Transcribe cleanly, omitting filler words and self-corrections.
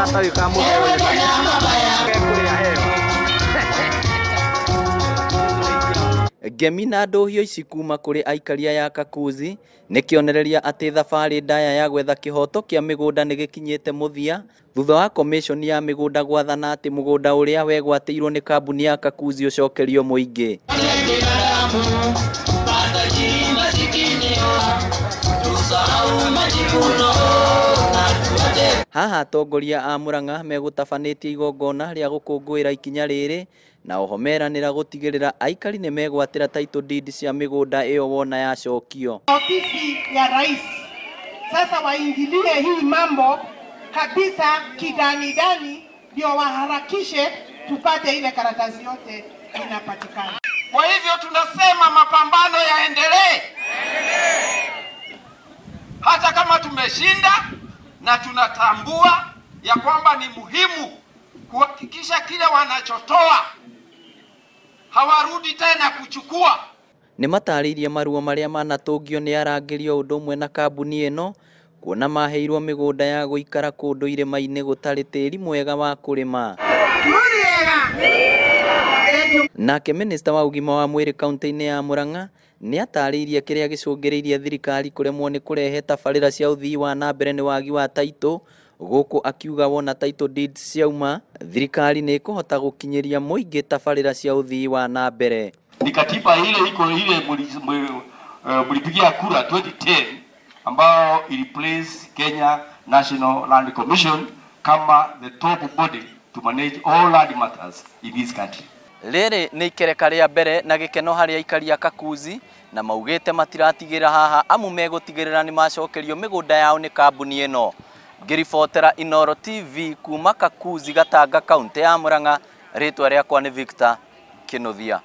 Gatarĩ ka mũthee kũrĩa heo. Ngemi na ndũhio ici kuma kũrĩ aikaria ya Kakuzi nĩ kĩonereria atĩ thabarĩ ndaya ya gwetha kĩhoto kĩa mĩgũnda nĩ gĩkinyĩte mũthia thutha wa komishoni ya mĩgũnda gwathana atĩ mũgũnda ũrĩa wegwatĩirwo nĩ kambuni ya Kakuzi ũcokerio mũingĩ. Haha atongoria a Murang'a megũtabanĩtie igongona rĩa gũkũngũĩra ikinya rĩrĩ na oho meranĩra gũtigĩrĩra aikari nĩ megwatĩra title deed cia mĩgũnda ĩyo wona yacokio. Ofisi ya rais sasa waingilie hii mambo kabisa kidanidani, ndio waharakishe tupate ile karatasi yote inapatikana. Kwa hivyo tunasema mapambano yaendelee hata kama tumeshinda, na tunatambua ya kwamba ni muhimu kuhakikisha kile wanachotoa hawarudi tena kuchukua. Nĩ matarĩirie maruo marĩa manatũngio nĩ arangĩri o ũndũ ũmwe na kambuni ĩno kuona maheirwo mĩgũnda ya gũikara kũndũ irĩma-inĩ gũtarĩ tĩri mwega wa kũrĩma. Nake minista wa ũgima wa mwĩrĩ kaunti-inĩ ya Murang'a nĩ atarĩirie kĩrĩa gĩcũngĩrĩirie thirikari kũremwo nĩ kũrehe tabarĩra cia ũthii wa na mbere nĩ wagi wa taitũ, gũkũ akiuga wona title deeds ciauma thirikari nĩ ĩkũhota gũkinyĩria mũingĩ tabarĩra cia ũthii wa na mbere. Ni katiba ile iko ile mlipigia kura 2010 ambao iliplace Kenya National Land Commission kama the top body to manage all land matters in this country. Rĩrĩ nĩ ikereka rĩa mbere na gĩkeno harĩ aikari a Kakuzi na maugĩte matiratigĩra haha amu megũtigĩrĩra nĩ macokerio mĩgũnda yao nĩ kambuni ĩno. Ngĩribotera Inooro TV kuma Kakuzi Gatanga kaunti ya Murang'a, rĩtwa rĩakwa nĩ Victor Kinuthia.